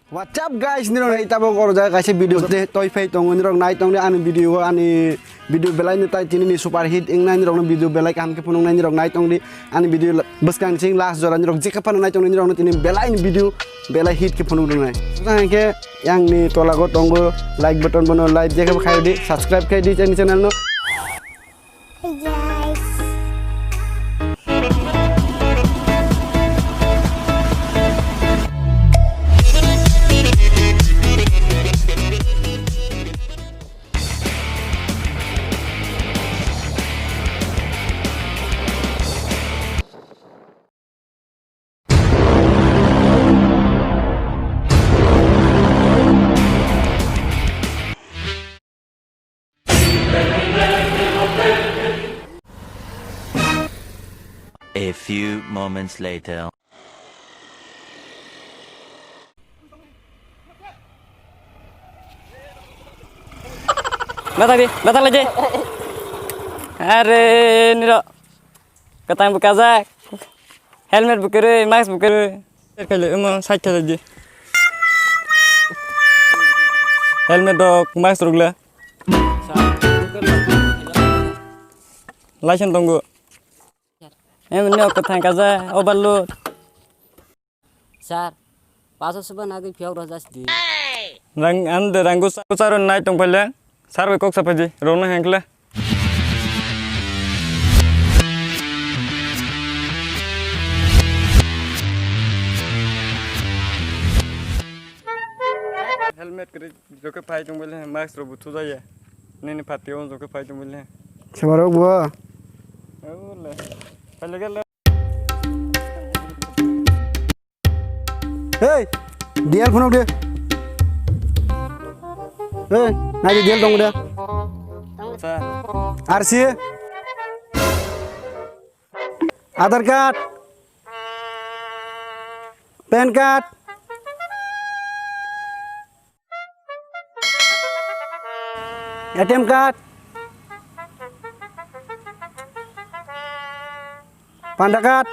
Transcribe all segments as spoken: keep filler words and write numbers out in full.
What's up guys, nirok nai tabok oro jaga kaisa video te toi phai tongo, nirok nai tongdi ani video o, ani video belai no tai tini ni super hit wngnai, nirok no video belai kaham khe phunuknai, nirok nai tongdi ani video la-, bwskang sing last jora, nirok jekhe phano nai tongdi, nirok no tini belai ni video belai hit khe phunuk rwnai. Swkang khe yang ni tola go tongo like button bono like jekhe khai di, subscribe khai di ani channel no. Hey guys. A few moments later. Bata di, bata lagi. Are, niro. Katang bukajak. Helmet bukarwi, mask bukarwi. Khaile emo side khaile di. Helmet rok, mask rok le. License tongo. Em, nini okko thang kaja, overload. Sir, paso suba nagwi phiyok rw jas di. Rang, an de rang gusa, gusa ron nai tong phaile. Sir bai kok sapai di, rong nang hengkle. Helmet kwrwi. Joke phai tong bele mask rok bo thujaya. Nini phatio joke phai tong bele. Semarok bo. Ole. Pale gele. Hey, D L phone de. Hey, nai D L tong de. Sa. R C. Aadhaar card. Pan card. A T M card. Panda card.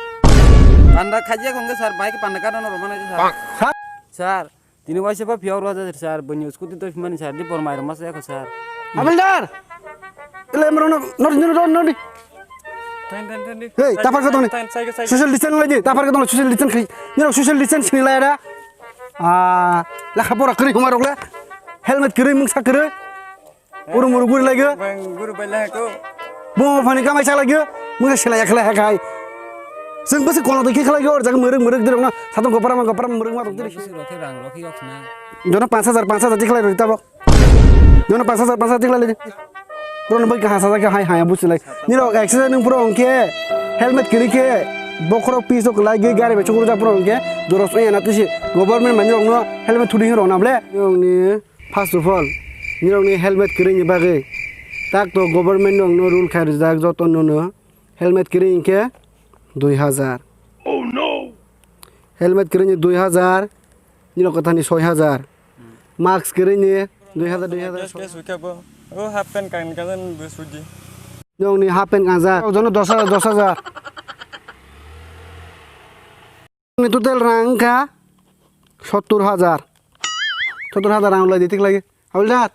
Panda khajiya kongke sir, bike panda card ono romana sir. Sir? Sir, tini waisa pa phiyok rw sir, bini scooty to phimani sir, di por mai roma sa ekho sir. Abildar! Ele emro no, no, no, no, no, di. Tan, tan, tan, di. Hey, tapar ka tongni. Tan, cycle, cycle. Social distance lai di, tapar ka tongni, social distance khai. Nino social distance ni lai da. Ah, lekha pora kwrwi huma rok le. Helmet kwrwi, mungsa kwrwi. Uru muru guri lai go. Bang guru bai lai ko. Bo phani kamai sa lai go. Mungsa sila ya khlai ha khai. Sing basi kono to ki khlai go, jaga muruk muruk dirok na. Satong gopara ma gopara muruk ma to diri. Bisi rokhe rang rokhe yok na. Jono panch hajar, panch hajar tikhlai roi tabo. Jono panch hajar, panch hajar tikhlai le. Bro no bai ka hasa ke hai hai busi lai. Niro accident nung bro ongke helmet kiri ke bokhorok piece ok lai ge gari be chukuru ja bro ongke doros oi na tisi government mani rok no helmet thudi hin rok na ble. Nirok ni first of all nirok ni helmet kiri ni bagwi tak to government rok no rule khai rijak joto no no helmet kiri inke dui hajar. Oh no! Helmet kiri ni dui hajar, nirok kathani soi hajar. Mask kwrwi ni dui hajar, dui hajar. Cash, cash wika bo. O half pant kang ni kajan bo sudi. Nong ni half pant kangjak. Jono dos hajar, dos hajar. Ni total rang wngkha sottur hajar. Sottur hajar rang lai di, thik lagi. Hawildar.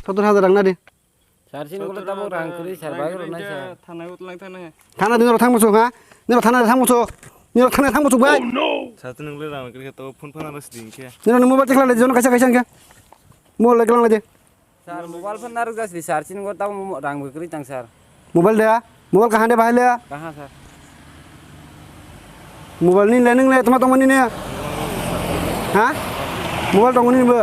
Sottur hajar rang na di. Sir, chini ulo tabuk rang kwrwi, sir, bai rwnai, sir. Thana utlang thana. Thana dino thang muchung ha? Nino thana thang muchung. Nino thana thang muchung bai. Sir, chini ulo rang kwrwi to phone phone aro sding khe. Nino ni mobile tikla le jono kaisa kaisa khe. Mobile le klang le. Sir, mobile phone naruk jasdi, sir, chini ulo tabuk rang kwrwi tang, sir. Mobile de? Mobile kahan de bahai le? Kahan, sir? Mobile ni le nung le tama tongmani ne? Ha? Mobile tongmani bo?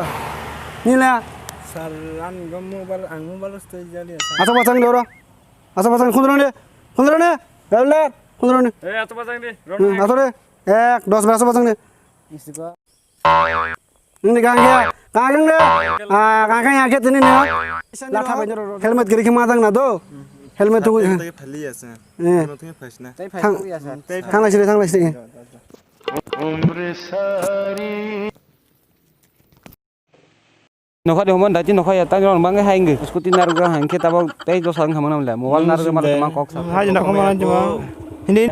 Ni le? Sir, ani bo mobile, ang mobile stoi jali asa. Asa bachang de oro. Asa bachang khundro ne. Khundro ne. Gabler. Khundro ne. Eh, asa bachang de. Hmm, asa de. Ek, dos bar asa bachang de. Isigo. Nini gang ya, gang ya. Ah, gang ya ke tini ne. Latha bai nero. Helmet giri ke madang na do. Helmet tu. Tei phali asa. Eh. Ano tei phasna. Tei phai ya sir. Thang lai sini, thang lai sini. Nokha de homan dati nokha ya tang rong bang hai ngi. Scooty narugra hang ke tabo tei dos ang hamang namle. Mobile narugra mar ma kok sa. Hai na koma juma. Hindi.